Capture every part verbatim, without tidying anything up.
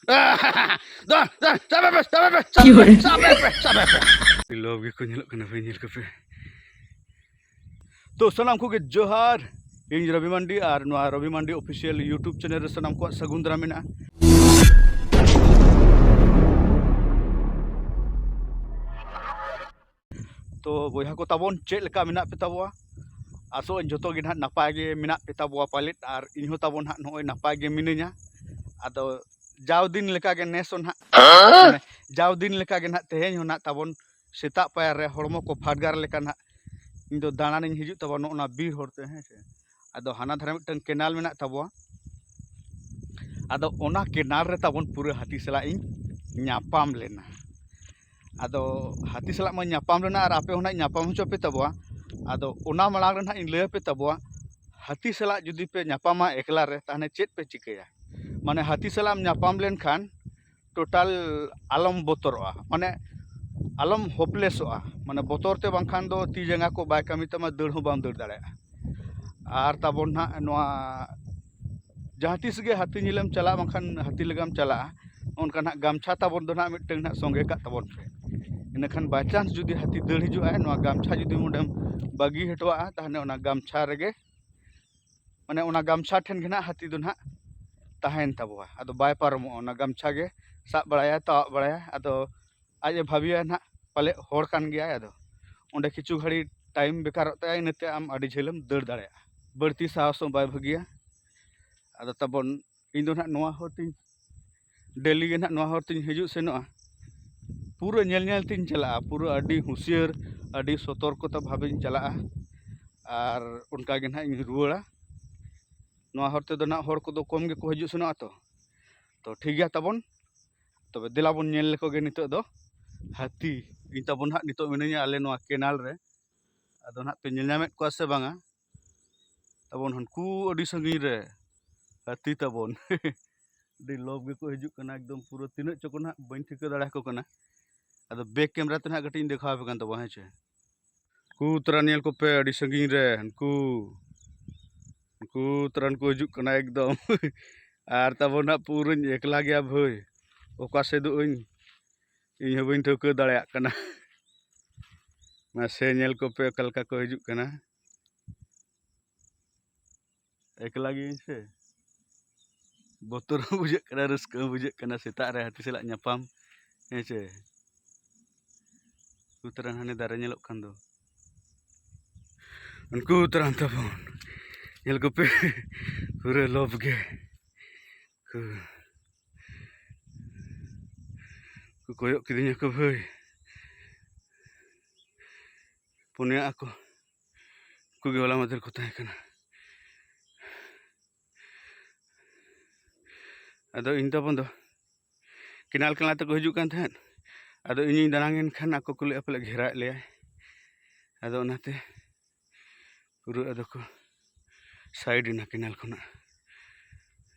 ᱫᱟ, ᱫᱟ, ᱥᱟᱵᱮ ᱯᱮ, ᱥᱟᱵᱮ ᱯᱮ, ᱥᱟᱵᱮ ᱯᱮ, ᱥᱟᱵᱮ ᱯᱮ, ᱥᱟᱵᱮ ᱯᱮ᱾ ᱟᱹᱰᱤ ᱞᱚᱵᱽ ᱜᱮᱠᱚ ᱧᱮᱞᱚᱜ ᱠᱟᱱᱟ ᱵᱷᱟᱹᱭ, ᱧᱮᱞ ᱠᱚᱯᱮ᱾ ᱛᱚ ᱥᱟᱱᱟᱢ ᱠᱚᱜᱮ ᱡᱚᱦᱟᱨ᱾ ᱤᱧ ᱨᱚᱵᱤ ᱢᱟᱱᱰᱤ ᱟᱨ ᱱᱚᱣᱟ ᱨᱚᱵᱤ ᱢᱟᱱᱰᱤ ᱚᱯᱷᱤᱥᱤᱭᱟᱞ YouTube ᱪᱮᱱᱮᱞ ᱨᱮ ᱥᱟᱱᱟᱢ ᱠᱚᱣᱟᱜ ᱥᱟᱹᱜᱩᱱ ᱫᱟᱨᱟᱢ ᱢᱮᱱᱟᱜᱼᱟ᱾ ᱛᱚ ᱵᱚᱭᱦᱟ ᱠᱚ ᱛᱟᱵᱚᱱ, ᱪᱮᱫ ᱞᱮᱠᱟ ᱢᱮᱱᱟᱜ ᱯᱮ ᱛᱟᱵᱚᱣᱟ? ᱟᱥᱚᱜ ᱟᱹᱧ ᱡᱚᱛᱚ ᱜᱮ ᱱᱟᱦᱟᱜ ᱱᱟᱯᱟᱭ ᱜᱮ ᱢᱮᱱᱟᱜ ᱯᱮ ᱛᱟᱵᱚᱣᱟ ᱯᱟᱞᱮᱫ, ᱟᱨ ᱤᱧ ᱦᱚᱸ ᱛᱟᱵᱚᱱ ᱱᱟᱦᱟᱜ ᱱᱚᱜᱼᱚᱭ ᱱᱟᱯᱟᱭ ᱜᱮ ᱢᱤᱱᱟᱹᱧᱟ᱾ ᱟᱫᱚ ᱡᱟᱣ ᱫᱤᱱ ᱞᱮᱠᱟ ᱜᱮ ᱱᱮᱥ ᱦᱚᱸ ᱱᱟᱦᱟᱜ, ᱢᱟᱱᱮ, ᱡᱟᱣ ᱫᱤᱱ ᱞᱮᱠᱟ ᱜᱮ ᱱᱟᱦᱟᱜ ᱛᱮᱦᱮᱧ ᱦᱚᱸ ᱱᱟᱦᱟᱜ ᱛᱟᱵᱚᱱ ᱥᱮᱛᱟᱜ ᱯᱟᱭᱟᱨ ᱨᱮ ᱦᱚᱲᱢᱚ ᱠᱚ ᱯᱷᱟᱰᱜᱟᱨ ᱞᱮᱠᱟ ᱱᱟᱦᱟᱜ ᱤᱧ ᱫᱚ ᱫᱟᱬᱟᱱᱤᱧ ᱦᱤᱡᱩᱜ ᱛᱟᱵᱚᱱ ᱱᱚᱜᱼᱚ ᱱᱟ ᱵᱤᱨ ᱦᱚᱨ ᱛᱮ, ᱦᱮᱸ ᱥᱮ᱾ ᱟᱫᱚ ᱦᱟᱱᱟ ᱫᱷᱟᱨᱮ ᱢᱤᱫᱴᱟᱝ ᱠᱮᱱᱟᱞ ᱢᱮᱱᱟᱜ ᱛᱟᱵᱚᱣᱟ᱾ ᱟᱫᱚ ᱚᱱᱟ ᱠᱮᱱᱟᱞ ᱨᱮ ᱛᱟᱵᱚᱱ ᱯᱩᱨᱟᱹ ᱦᱟᱹᱛᱤ ᱥᱟᱞᱟᱜ ᱤᱧ ᱧᱟᱯᱟᱢ ᱞᱮᱱᱟ᱾ ᱟᱫᱚ ᱦᱟᱹᱛᱤ ᱥᱟᱞᱟᱜ ᱢᱟ ᱧᱟᱯᱟᱢ ᱞᱮᱱᱟ, ᱟᱨ ᱟᱯᱮ ᱦᱚᱸ ᱱᱟᱦᱟᱜ ᱧᱟᱯᱟᱢ ᱦᱚᱪᱚ ᱯᱮ ᱛᱟᱵᱚᱣᱟ᱾ ᱟᱫᱚ ᱚᱱᱟ ᱢᱟᱲᱟᱝ ᱨᱮ ᱱᱟᱦᱟᱜ ᱤᱧ ᱞᱟᱹᱭ ᱟᱯᱮ ᱛᱟᱵᱚᱣᱟ, ᱦᱟᱹᱛᱤ ᱥᱟᱞᱟᱜ ᱡᱩᱫᱤ ᱯᱮ ᱧᱟᱯᱟᱢᱟ ᱮᱠᱞᱟ ᱨᱮ, ᱛᱟᱦᱚᱞᱮ ᱪᱮᱫ ᱯᱮ ᱪᱤᱠᱟᱹᱭᱟ? ᱢᱟᱱᱮ ᱦᱟᱹᱛᱤ ᱥᱟᱞᱟᱜ ᱮᱢ ᱧᱟᱯᱟᱢ ᱞᱮᱱᱠᱷᱟᱱ ᱴᱳᱴᱟᱞ ᱟᱞᱚᱢ ᱵᱚᱛᱚᱨᱚᱜᱼᱟ, ᱢᱟᱱᱮ ᱟᱞᱚᱢ ᱦᱳᱯᱞᱮᱥᱚᱜᱼᱟ, ᱢᱟᱱᱮ ᱵᱚᱛᱚᱨ ᱛᱮ ᱵᱟᱝᱠᱷᱟᱱ ᱫᱚ ᱛᱤ ᱡᱟᱸᱜᱟ ᱠᱚ ᱵᱟᱭ ᱠᱟᱹᱢᱤ ᱛᱟᱢᱟ, ᱫᱟᱹᱲ ᱦᱚᱸ ᱵᱟᱢ ᱫᱟᱹᱲ ᱫᱟᱲᱮᱭᱟᱜᱼᱟ᱾ ᱟᱨ ᱛᱟᱵᱚᱱ ᱱᱟᱦᱟᱜ ᱱᱚᱣᱟ ᱡᱟᱦᱟᱸ ᱛᱤᱥ ᱜᱮ ᱦᱟᱹᱛᱤ ᱧᱮᱞᱮᱢ ᱪᱟᱞᱟᱜ, ᱵᱟᱝᱠᱷᱟᱱ ᱦᱟᱹᱛᱤ ᱞᱟᱜᱟᱢ ᱪᱟᱞᱟᱜᱼᱟ, ᱚᱱᱠᱟ ᱱᱟᱦᱟᱜ ᱜᱟᱢᱪᱷᱟ ᱛᱟᱵᱚᱱ ᱫᱚ ᱱᱟᱦᱟᱜ ᱢᱤᱫᱴᱟᱝ ᱱᱟᱦᱟᱜ ᱥᱚᱸᱜᱮ ᱠᱟᱜ ᱛᱟᱵᱚᱱ ᱯᱮ᱾ ᱤᱱᱟᱹᱠᱷᱟᱱ by chance ᱡᱩᱫᱤ ᱦᱟᱹᱛᱤ ᱫᱟᱹᱲ ᱦᱤᱡᱩᱜᱼᱟᱭ, ᱱᱚᱣᱟ ᱜᱟᱢᱪᱷᱟ ᱡᱩᱫᱤ ᱚᱸᱰᱮᱢ ᱵᱟᱹᱜᱤ ᱦᱚᱴᱚᱣᱟᱜᱼᱟ, ᱛᱟᱦᱚᱞᱮ ᱚᱱᱟ ᱜᱟᱢᱪᱷᱟ ᱨᱮᱜᱮ, ᱢᱟᱱᱮ ᱚᱱᱟ ᱜᱟᱢᱪᱷᱟ ᱴᱷᱮᱱ ᱜᱮ ᱱᱟᱦᱟᱜ ᱦᱟᱹᱛᱤ ᱫᱚ ᱱᱟᱦᱟᱜ ᱛᱟᱦᱮᱱ ᱛᱟᱵᱚᱣᱟ, ᱟᱫᱚ ᱵᱟᱭ ᱯᱟᱨᱚᱢᱚᱜᱼᱟ᱾ ᱚᱱᱟ ᱜᱟᱢᱪᱷᱟ ᱜᱮ ᱥᱟᱵ ᱵᱟᱲᱟᱭᱟ, ᱛᱟᱣᱟᱜ ᱵᱟᱲᱟᱭᱟ, ᱟᱫᱚ ᱟᱡ ᱮ ᱵᱷᱟᱹᱵᱤᱭᱟ ᱱᱟᱦᱟᱜ ᱯᱟᱞᱮ ᱦᱚᱲ ᱠᱟᱱ ᱜᱮᱭᱟᱭ᱾ ᱟᱫᱚ ᱚᱸᱰᱮ ᱠᱤᱪᱷᱩ ᱜᱷᱟᱹᱲᱤ ᱴᱟᱭᱤᱢ ᱵᱮᱠᱟᱨᱚᱜ ᱛᱟᱭᱟ, ᱤᱱᱟᱹᱛᱮ ᱟᱢ ᱟᱹᱰᱤ ᱡᱷᱟᱹᱞᱮᱢ ᱫᱟᱹᱲ ᱫᱟᱲᱮᱭᱟᱜᱼᱟ᱾ ᱵᱟᱹᱲᱛᱤ ᱥᱟᱦᱚᱥ ᱦᱚᱸ ᱵᱟᱭ ᱵᱷᱟᱹᱜᱤᱭᱟ᱾ ᱟᱫᱚ ᱛᱟᱵᱚᱱ, ᱤᱧ ᱫᱚ ᱱᱟᱦᱟᱜ ᱱᱚᱣᱟ ᱦᱚᱨ ᱛᱤᱧ, ᱰᱮᱞᱤ ᱜᱮ ᱱᱟᱦᱟᱜ ᱱᱚᱣᱟ ᱦᱚᱨ ᱛᱤᱧ ᱦᱤᱡᱩᱜ ᱥᱮᱱᱚᱜᱼᱟ᱾ ᱯᱩᱨᱟᱹ ᱧᱮᱞ ᱧᱮᱞ ᱛᱤᱧ ᱪᱟᱞᱟᱜᱼᱟ, ᱯᱩᱨᱟᱹ ᱟᱹᱰᱤ ᱦᱩᱸᱥᱤᱭᱟᱹᱨ, ᱟᱹᱰᱤ ᱥᱚᱛᱚᱨᱠᱚᱛᱟ ᱵᱷᱟᱵᱮᱧ ᱪᱟᱞᱟᱜᱼᱟ᱾ ᱟᱨ ᱚᱱᱠᱟ ᱜᱮ ᱱᱟᱦᱟᱜ ᱤᱧ ᱨᱩᱣᱟᱹᱲᱟ᱾ ᱱᱚᱣᱟ ᱦᱚᱨ ᱛᱮᱫᱚ ᱱᱟᱦᱟᱜ ᱦᱚᱲ ᱠᱚᱫᱚ ᱠᱚᱢ ᱜᱮᱠᱚ ᱦᱤᱡᱩᱜ ᱥᱮᱱᱚᱜᱼᱟ ᱛᱚ᱾ ᱛᱚ ᱴᱷᱤᱠ ᱜᱮᱭᱟ ᱛᱟᱵᱚᱱ, ᱛᱚᱵᱮ ᱫᱮᱞᱟ ᱵᱚᱱ ᱧᱮᱞ ᱞᱮᱠᱚ ᱜᱮ ᱱᱤᱛᱚᱜ ᱫᱚ ᱦᱟᱹᱛᱤ᱾ ᱤᱧ ᱛᱟᱵᱚᱱ ᱱᱟᱦᱟᱜ ᱱᱤᱛᱚᱜ ᱢᱤᱱᱟᱹᱧᱟ ᱟᱞᱮ ᱱᱚᱣᱟ ᱠᱮᱱᱟᱞ ᱨᱮ᱾ ᱟᱫᱚ ᱱᱟᱦᱟᱜ ᱯᱮ ᱧᱮᱞ ᱧᱟᱢᱮᱫ ᱠᱚᱣᱟ ᱥᱮ ᱵᱟᱝᱟ? ᱛᱟᱵᱚᱱ ᱦᱟᱱᱠᱩ ᱟᱹᱰᱤ ᱥᱟᱺᱜᱤᱧ ᱨᱮ ᱦᱟᱹᱛᱤ ᱛᱟᱵᱚᱱ᱾ ᱟᱹᱰᱤ ᱞᱚᱵᱽ ᱜᱮᱠᱚ ᱦᱤᱡᱩᱜ ᱠᱟᱱᱟ ᱮᱠᱫᱚᱢ, ᱯᱩᱨᱟᱹ ᱛᱤᱱᱟᱹᱜ ᱪᱚᱠᱚ ᱱᱟᱦᱟᱜ ᱵᱟᱹᱧ ᱴᱷᱤᱠᱟᱹ ᱫᱟᱲᱮᱭᱟᱠᱚ ᱠᱟᱱᱟ᱾ ᱟᱫᱚ ᱵᱮᱠ ᱠᱮᱢᱨᱟ ᱛᱮ ᱱᱟᱦᱟᱜ ᱠᱟᱹᱴᱤᱡ ᱤᱧ ᱫᱮᱠᱷᱟᱣ ᱟᱯᱮ ᱠᱟᱱ ᱛᱟᱵᱚᱱᱟ, ᱦᱮᱸ ᱪᱮ? ᱦᱟᱱᱠᱩ ᱛᱟᱨᱟ ᱧᱮᱞ ᱠᱚᱯᱮ ᱟᱹᱰᱤ ᱥᱟᱺᱜᱤᱧ ᱨᱮ, ᱦᱟᱱᱠᱩ, ᱦᱟᱱᱠᱩ ᱛᱟᱨᱟ ᱠᱚ ᱦᱤᱡᱩᱜ ᱠᱟᱱᱟ ᱮᱠᱫᱚᱢ᱾ ᱟᱨ ᱛᱟᱵᱚᱱ ᱦᱟᱸᱜ ᱯᱩᱨᱟᱹᱧ ᱮᱠᱞᱟ ᱜᱮᱭᱟ ᱵᱷᱟᱹᱭ᱾ ᱚᱠᱟ ᱥᱮᱫᱚᱜ ᱟᱹᱧ, ᱤᱧ ᱦᱚᱸ ᱵᱟᱹᱧ ᱴᱷᱟᱹᱣᱠᱟᱹ ᱫᱟᱲᱮᱭᱟᱜ ᱠᱟᱱᱟ᱾ ᱢᱟᱥᱮ ᱧᱮᱞ ᱠᱚᱯᱮ ᱚᱠᱟ ᱞᱮᱠᱟ ᱠᱚ ᱦᱤᱡᱩᱜ ᱠᱟᱱᱟ᱾ ᱮᱠᱞᱟ ᱜᱤᱭᱟᱹᱧ ᱥᱮ, ᱵᱚᱛᱚᱨ ᱦᱚᱸ ᱵᱩᱡᱷᱟᱹᱜ ᱠᱟᱱᱟ, ᱨᱟᱹᱥᱠᱟᱹ ᱦᱚᱸ ᱵᱩᱡᱷᱟᱹᱜ ᱠᱟᱱᱟ ᱥᱮᱛᱟᱜ ᱨᱮ ᱦᱟᱹᱛᱤ ᱥᱟᱞᱟᱜ ᱧᱟᱯᱟᱢ, ᱦᱮᱸ ᱥᱮ᱾ ᱩᱛᱟᱹᱨᱟᱱ ᱦᱟᱱᱮ ᱫᱟᱨᱮ ᱧᱮᱞᱚᱜ ᱠᱟᱱ ᱫᱚ, ᱩᱱᱠᱩ ᱩᱛᱟᱹᱨᱟᱱ ᱛᱟᱵᱚᱱ, ᱧᱮᱞ ᱠᱚᱯᱮ, ᱯᱩᱨᱟᱹ ᱞᱚᱵ ᱜᱮ᱾ ᱠᱚ, ᱠᱚ ᱠᱚᱭᱚᱜ ᱠᱤᱫᱤᱧᱟ ᱠᱚ ᱵᱷᱟᱹᱭ᱾ ᱯᱩᱱᱭᱟ ᱟᱠᱚ, ᱩᱱᱠᱩ ᱜᱮ ᱦᱚᱞᱟ ᱢᱟᱫᱷᱮᱨ ᱠᱚ ᱛᱟᱦᱮᱸ ᱠᱟᱱᱟ᱾ ᱟᱫᱚ ᱤᱧ ᱛᱟᱵᱚᱱ ᱫᱚ ᱠᱮᱱᱟᱞ ᱠᱮᱱᱟᱞ ᱛᱮᱠᱚ ᱦᱤᱡᱩᱜ ᱠᱟᱱ ᱛᱟᱦᱮᱸᱫ᱾ ᱟᱫᱚ ᱤᱧᱤᱧ ᱫᱟᱬᱟᱝ ᱮᱱ ᱠᱷᱟᱱ ᱟᱠᱚ ᱠᱚ ᱞᱟᱹᱭᱮᱫᱼᱟ ᱯᱟᱞᱮ ᱜᱷᱮᱨᱟᱭᱮᱫ ᱞᱮᱭᱟᱭ᱾ ᱟᱫᱚ ᱚᱱᱟᱛᱮ ᱯᱩᱨᱟᱹ ᱟᱫᱚ ᱠᱚ ᱥᱟᱭᱤᱰ ᱮᱱᱟ ᱠᱮᱱᱟᱞ ᱠᱷᱚᱱᱟᱜ᱾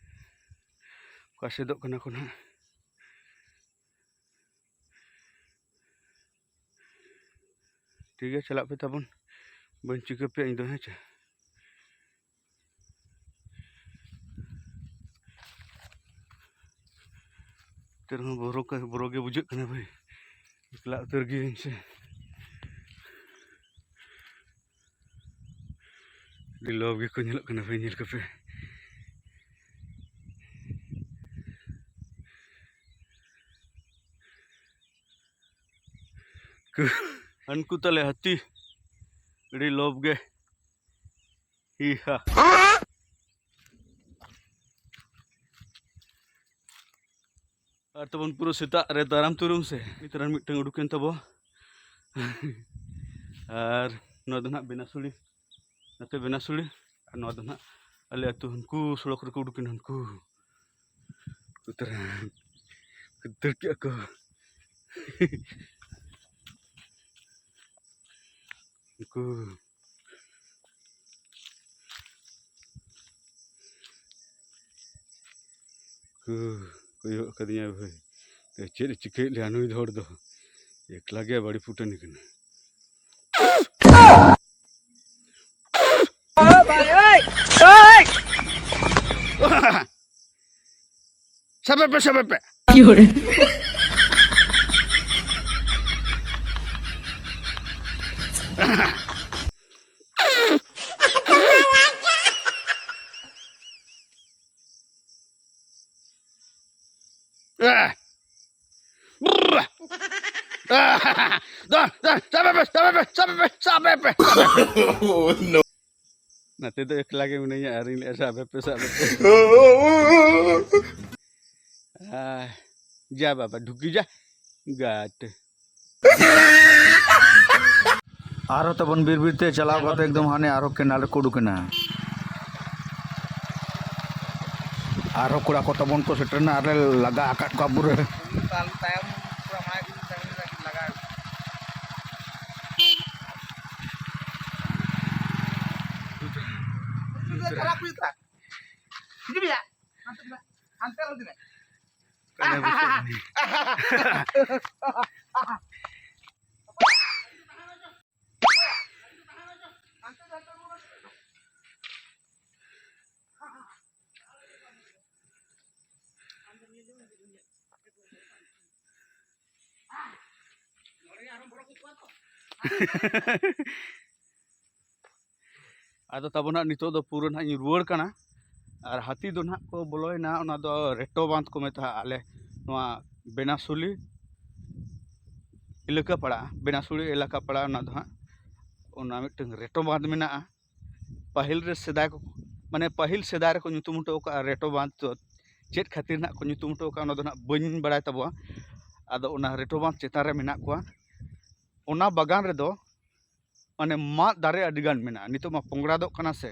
ᱚᱠᱟ ᱥᱮᱫᱚᱜ ᱠᱟᱱᱟ ᱠᱚ ᱱᱟᱦᱟᱜ᱾ ᱴᱷᱤᱠ ᱜᱮᱭᱟ, ᱪᱟᱞᱟᱜ ᱯᱮ ᱛᱟᱵᱚᱱ, ᱵᱟᱹᱧ ᱪᱤᱠᱟᱹ ᱯᱮᱭᱟ ᱤᱧ ᱫᱚ, ᱦᱮᱸ ᱪᱮ? ᱮᱱᱛᱮ ᱨᱮᱦᱚᱸ ᱵᱚᱨᱚ ᱠᱟ-, ᱵᱚᱨᱚ ᱜᱮ ᱵᱩᱡᱷᱟᱹᱜ ᱠᱟᱱᱟ ᱵᱷᱟᱹᱭ, ᱮᱠᱞᱟ ᱩᱛᱟᱹᱨ ᱜᱤᱭᱟᱹᱧ ᱥᱮ᱾ ᱟᱹᱰᱤ ᱞᱚᱵ ᱜᱮᱠᱚ ᱧᱮᱞᱚᱜ ᱠᱟᱱᱟ ᱵᱷᱟᱹᱭ, ᱧᱮᱞ ᱠᱚᱯᱮ᱾ ᱠᱩ-, ᱦᱟᱹᱱᱠᱩ ᱛᱟᱞᱮ ᱦᱟᱹᱛᱤ, ᱟᱹᱰᱤ ᱞᱚᱵ ᱜᱮ᱾ ᱦᱤ ᱦᱟ᱾ ᱟᱨ ᱛᱟᱵᱚᱱ ᱯᱩᱨᱟᱹ ᱥᱮᱛᱟᱜ ᱨᱮ ᱛᱟᱲᱟᱢ ᱛᱩᱨᱩᱢ ᱥᱮ ᱢᱤᱫ ᱛᱟᱨᱟᱱ ᱢᱤᱫᱴᱟᱝ ᱩᱰᱩᱠᱮᱱ ᱛᱟᱵᱚ᱾ ᱟᱨ ᱱᱚᱣᱟ ᱫᱚ ᱱᱟᱦᱟᱜ ᱵᱮᱱᱟᱥᱩᱲᱤ, ᱱᱚᱛᱮ ᱵᱮᱱᱟᱥᱩᱲᱤ᱾ ᱟᱨ ᱱᱚᱣᱟ ᱫᱚ ᱱᱟᱦᱟᱜ ᱟᱞᱮ ᱟᱹᱛᱩ ᱦᱟᱱᱠᱩ ᱥᱚᱲᱚᱠ ᱨᱮᱠᱚ ᱩᱰᱩᱠᱮᱱ ᱦᱟᱱᱠᱩ᱾ ᱩᱛᱟᱹᱨ ᱫᱟᱹᱲ ᱠᱮᱜᱼᱟ ᱠᱚ᱾ ᱩᱱᱠᱩ ᱠᱚ ᱠᱚᱭᱚᱜ ᱠᱟᱫᱤᱧᱟ ᱵᱷᱟᱹᱭ᱾ ᱪᱮᱫ ᱮ ᱪᱤᱠᱟᱹᱭᱮᱫ ᱞᱮᱭᱟ ᱱᱩᱭ ᱦᱚᱲ ᱫᱚ? ᱮᱠᱞᱟ ᱜᱮ ᱵᱟᱹᱲᱤ ᱯᱷᱩᱴᱟᱹᱱᱤ ᱠᱟᱱᱟ᱾ ᱳ ᱵᱷᱟᱭ, ᱳᱭ, ᱳᱭ! ᱥᱟᱵᱮ ᱯᱮ, ᱥᱟᱵᱮ ᱯᱮ᱾ ᱟᱦ᱾ ᱵᱨᱨ᱾ ᱟᱦ᱾ ᱫᱚ, ᱫᱚ, ᱥᱟᱵᱮ ᱯᱮ, ᱥᱟᱵᱮ ᱯᱮ, ᱥᱟᱵᱮ ᱯᱮ, ᱥᱟᱵᱮ ᱯᱮ, ᱥᱟᱵᱮ ᱯᱮ᱾ Oh, no. ᱱᱟᱛᱮ ᱫᱚ ᱮᱠᱞᱟ ᱜᱮ ᱢᱤᱱᱟᱹᱧᱟ ᱟᱨᱤᱧ ᱞᱟᱹᱭᱟ, "ᱥᱟᱵᱮ ᱯᱮ, ᱥᱟᱵᱮ ᱯᱮ᱾" ᱟᱦ, ᱡᱟ ᱵᱟᱵᱟ, ᱰᱷᱩᱠᱤ ᱡᱟ᱾ ᱜᱟᱴ᱾ ᱟᱨᱦᱚᱸ ᱛᱟᱵᱚᱱ ᱵᱤᱨ ᱵᱤᱨ ᱛᱮ ᱪᱟᱞᱟᱣ ᱠᱟᱛᱮ ᱮᱠᱫᱚᱢ ᱦᱟᱱᱮ ᱟᱨᱦᱚᱸ ᱠᱮᱱᱟᱞ ᱨᱮᱠᱚ ᱩᱰᱩᱠ ᱮᱱᱟ᱾ ᱟᱨᱦᱚᱸ ᱠᱚᱲᱟ ᱠᱚ ᱛᱟᱵᱚᱱ ᱠᱚ ᱥᱮᱴᱮᱨ ᱮᱱᱟ, ᱟᱨ ᱞᱮ ᱞᱟᱜᱟ ᱟᱠᱟᱫ ᱠᱚᱣᱟ ᱯᱩᱨᱟᱹ᱾ ᱛᱟᱭᱚᱢ ᱯᱩᱨᱟᱹ ᱢᱟᱲᱟᱝ ᱞᱟᱜᱟ᱾ ᱠᱷᱟᱨᱟᱯ ᱦᱩᱭᱩᱜ ᱠᱟᱱᱟ᱾ ᱦᱤᱡᱩᱜ ᱢᱮᱭᱟ᱾ ᱦᱟᱱᱛᱮ ᱟᱞᱚ ᱤᱫᱤ ᱢᱮ᱾ ᱟᱫᱚ ᱛᱟᱵᱚᱱ ᱦᱟᱸᱜ ᱱᱤᱛᱚᱜ ᱫᱚ ᱯᱩᱨᱟᱹ ᱱᱟᱦᱟᱜ ᱤᱧ ᱨᱩᱣᱟᱹᱲ ᱠᱟᱱᱟ᱾ ᱟᱨ ᱦᱟᱹᱛᱤ ᱫᱚ ᱱᱟᱦᱟᱜ ᱠᱚ ᱵᱚᱞᱚᱭᱮᱱᱟ, ᱚᱱᱟ ᱫᱚ ᱨᱮᱴᱚ ᱵᱟᱸᱫᱷ ᱠᱚ ᱢᱮᱛᱟᱜᱼᱟ᱾ ᱟᱞᱮ ᱱᱚᱣᱟ ᱵᱮᱱᱟᱥᱩᱞᱤ ᱮᱞᱟᱠᱟ ᱯᱟᱲᱟᱜᱼᱟ, ᱵᱮᱱᱟᱥᱩᱞᱤ ᱮᱞᱟᱠᱟ ᱯᱟᱲᱟᱜᱼᱟ᱾ ᱚᱱᱟ ᱫᱚ ᱦᱟᱸᱜ, ᱚᱱᱟ ᱢᱤᱫᱴᱟᱝ ᱨᱮᱴᱚ ᱵᱟᱸᱫᱷ ᱢᱮᱱᱟᱜᱼᱟ᱾ ᱯᱟᱹᱦᱤᱞ ᱨᱮ ᱥᱮᱫᱟᱭ ᱠᱚ, ᱢᱟᱱᱮ ᱯᱟᱹᱦᱤᱞ ᱥᱮᱫᱟᱭ ᱨᱮᱠᱚ ᱧᱩᱛᱩᱢ ᱦᱚᱴᱚ ᱠᱟᱜᱼᱟ ᱨᱮᱴᱚ ᱵᱟᱸᱫᱷ᱾ ᱫᱚ ᱪᱮᱫ ᱠᱷᱟᱹᱛᱤᱨ ᱱᱟᱦᱟᱜ ᱠᱚ ᱧᱩᱛᱩᱢ ᱦᱚᱴᱚ ᱠᱟᱜᱼᱟ, ᱚᱱᱟ ᱫᱚ ᱱᱟᱦᱟᱜ ᱵᱟᱹᱧ ᱵᱟᱲᱟᱭ ᱛᱟᱵᱚᱣᱟ᱾ ᱟᱫᱚ ᱚᱱᱟ ᱨᱮᱴᱚ ᱵᱟᱸᱫᱷ ᱪᱮᱛᱟᱱ ᱨᱮ ᱢᱮᱱᱟᱜ ᱠᱚᱣᱟ᱾ ᱚᱱᱟ ᱵᱟᱜᱟᱱ ᱨᱮᱫᱚ ᱢᱟᱱᱮ ᱢᱟᱫ ᱫᱟᱨᱮ ᱟᱹᱰᱤ ᱜᱟᱱ ᱢᱮᱱᱟᱜᱼᱟ᱾ ᱱᱤᱛᱚᱜ ᱢᱟ ᱯᱚᱝᱲᱟᱫᱚᱜ ᱠᱟᱱᱟ ᱥᱮ,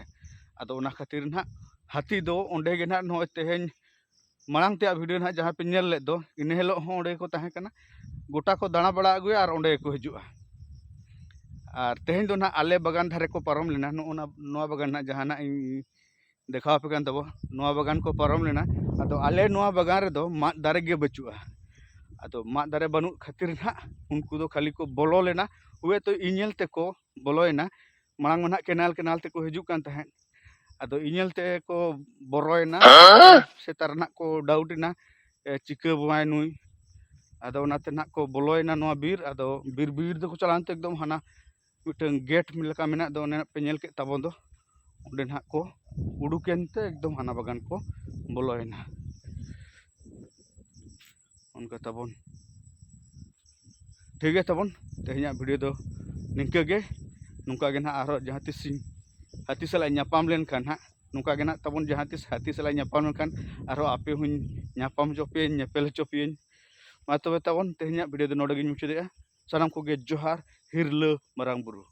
ᱟᱫᱚ ᱚᱱᱟ ᱠᱷᱟᱹᱛᱤᱨ ᱱᱟᱦᱟᱜ ᱦᱟᱹᱛᱤ ᱫᱚ ᱚᱸᱰᱮ ᱜᱮ ᱱᱟᱦᱟᱜ ᱱᱚᱜᱼᱚᱭ ᱛᱮᱦᱮᱧ ᱢᱟᱲᱟᱝ ᱛᱮᱭᱟᱜ video ᱱᱟᱦᱟᱜ ᱡᱟᱦᱟᱸ ᱯᱮ ᱧᱮᱞ ᱞᱮᱫ ᱫᱚ, ᱤᱱᱟᱹ ᱦᱤᱞᱳᱜ ᱦᱚᱸ ᱚᱸᱰᱮ ᱜᱮᱠᱚ ᱛᱟᱦᱮᱸ ᱠᱟᱱᱟ᱾ ᱜᱚᱴᱟ ᱠᱚ ᱫᱟᱬᱟ ᱵᱟᱲᱟ ᱟᱹᱜᱩᱭᱟ ᱟᱨ ᱚᱸᱰᱮ ᱜᱮᱠᱚ ᱦᱤᱡᱩᱜᱼᱟ᱾ ᱟᱨ ᱛᱮᱦᱮᱧ ᱫᱚ ᱱᱟᱦᱟᱜ ᱟᱞᱮ ᱵᱟᱜᱟᱱ ᱫᱷᱟᱨᱮ ᱠᱚ ᱯᱟᱨᱚᱢ ᱞᱮᱱᱟ᱾ ᱱᱚᱜᱼᱚ ᱱᱟ, ᱱᱚᱣᱟ ᱵᱟᱜᱟᱱ ᱱᱟᱦᱟᱜ ᱡᱟᱦᱟᱱᱟᱜ ᱤᱧ ᱫᱮᱠᱷᱟᱣ ᱟᱯᱮ ᱠᱟᱱ ᱛᱟᱵᱚ, ᱱᱚᱣᱟ ᱵᱟᱜᱟᱱ ᱠᱚ ᱯᱟᱨᱚᱢ ᱞᱮᱱᱟ᱾ ᱟᱫᱚ ᱟᱞᱮ ᱱᱚᱣᱟ ᱵᱟᱜᱟᱱ ᱨᱮᱫᱚ ᱢᱟᱫ ᱫᱟᱨᱮ ᱜᱮ ᱵᱟᱹᱪᱩᱜᱼᱟ᱾ ᱟᱫᱚ ᱢᱟᱫ ᱫᱟᱨᱮ ᱵᱟᱹᱱᱩᱜ ᱠᱷᱟᱹᱛᱤᱨ ᱱᱟᱦᱟᱜ ᱩᱱᱠᱩ ᱫᱚ ᱠᱷᱟᱹᱞᱤ ᱠᱚ ᱵᱚᱞᱚ ᱞᱮᱱᱟ, ᱦᱳᱭᱛᱳ ᱤᱧ ᱧᱮᱞ ᱛᱮᱠᱚ ᱵᱚᱞᱚᱭᱮᱱᱟ᱾ ᱢᱟᱲᱟᱝ ᱢᱟ ᱱᱟᱦᱟᱜ ᱠᱮᱱᱟᱞ ᱠᱮᱱᱟᱞ ᱛᱮᱠᱚ ᱦᱤᱡᱩᱜ ᱠᱟᱱ ᱛᱟᱦᱮᱸᱫ᱾ ᱟᱫᱚ ᱤᱧ ᱧᱮᱞ ᱛᱮ ᱠᱚ ᱵᱚᱨᱚᱭᱮᱱᱟ᱾ ᱥᱮᱛᱟ ᱨᱮ ᱱᱟᱦᱟᱜ ᱠᱚ ᱰᱟᱣᱩᱴ ᱮᱱᱟ, ᱮ, ᱪᱤᱠᱟᱹ ᱵᱚᱣᱟᱭ ᱱᱩᱭ᱾ ᱟᱫᱚ ᱚᱱᱟᱛᱮ ᱱᱟᱦᱟᱜ ᱠᱚ ᱵᱚᱞᱚᱭᱮᱱᱟ ᱱᱚᱣᱟ ᱵᱤᱨ᱾ ᱟᱫᱚ ᱵᱤᱨ ᱵᱤᱨ ᱫᱚᱠᱚ ᱪᱟᱞᱟᱣᱮᱱ ᱛᱮ ᱮᱠᱫᱚᱢ ᱦᱟᱱᱟ ᱢᱤᱫᱴᱟᱝ ᱜᱮᱴ ᱞᱮᱠᱟ ᱢᱮᱱᱟᱜ ᱫᱚ, ᱚᱱᱮ ᱯᱮ ᱧᱮᱞ ᱠᱮᱫ ᱛᱟᱵᱚᱱ ᱫᱚ, ᱚᱸᱰᱮ ᱱᱟᱦᱟᱜ ᱠᱚ ᱩᱰᱩᱠᱮᱱ ᱛᱮ ᱮᱠᱫᱚᱢ ᱦᱟᱱᱟ ᱵᱟᱜᱟᱱ ᱠᱚ ᱵᱚᱞᱚᱭᱮᱱᱟ᱾ ᱚᱱᱠᱟ ᱛᱟᱵᱚᱱ᱾ ᱴᱷᱤᱠ ᱜᱮᱭᱟ ᱛᱟᱵᱚᱱ, ᱛᱮᱦᱮᱧᱟᱜ ᱵᱷᱤᱰᱤᱭᱳ ᱫᱚ ᱱᱤᱝᱠᱟᱹ ᱜᱮ᱾ ᱱᱚᱝᱠᱟ ᱜᱮ ᱱᱟᱦᱟᱜ ᱟᱨᱦᱚᱸ ᱡᱟᱦᱟᱸ ᱛᱤᱥ ᱤᱧ ᱦᱟᱹᱛᱤ ᱥᱟᱞᱟᱜ ᱤᱧ ᱧᱟᱯᱟᱢ ᱞᱮᱱᱠᱷᱟᱱ ᱦᱟᱸᱜ, ᱱᱚᱝᱠᱟ ᱜᱮ ᱱᱟᱦᱟᱜ ᱛᱟᱵᱚᱱ ᱡᱟᱦᱟᱸ ᱛᱤᱥ ᱦᱟᱹᱛᱤ ᱥᱟᱞᱟᱜ ᱤᱧ ᱧᱟᱯᱟᱢ ᱞᱮᱱᱠᱷᱟᱱ ᱟᱨᱦᱚᱸ ᱟᱯᱮ ᱦᱚᱸᱧ ᱧᱟᱯᱟᱢ ᱦᱚᱪᱚ ᱯᱮᱭᱟᱹᱧ, ᱧᱮᱯᱮᱞ ᱦᱚᱪᱚ ᱯᱮᱭᱟᱹᱧ᱾ ᱢᱟ ᱛᱚᱵᱮ ᱛᱟᱵᱚᱱ, ᱛᱮᱦᱮᱧᱟᱜ ᱵᱷᱤᱰᱤᱭᱳ ᱫᱚ ᱱᱚᱰᱮ ᱜᱤᱧ ᱢᱩᱪᱟᱹᱫᱮᱜᱼᱟ᱾ ᱥᱟᱱᱟᱢ ᱠᱚᱜᱮ ᱡᱚᱦᱟᱨ, ᱦᱤᱨᱞᱟᱹ ᱢᱟᱨᱟᱝ ᱵᱩᱨᱩ᱾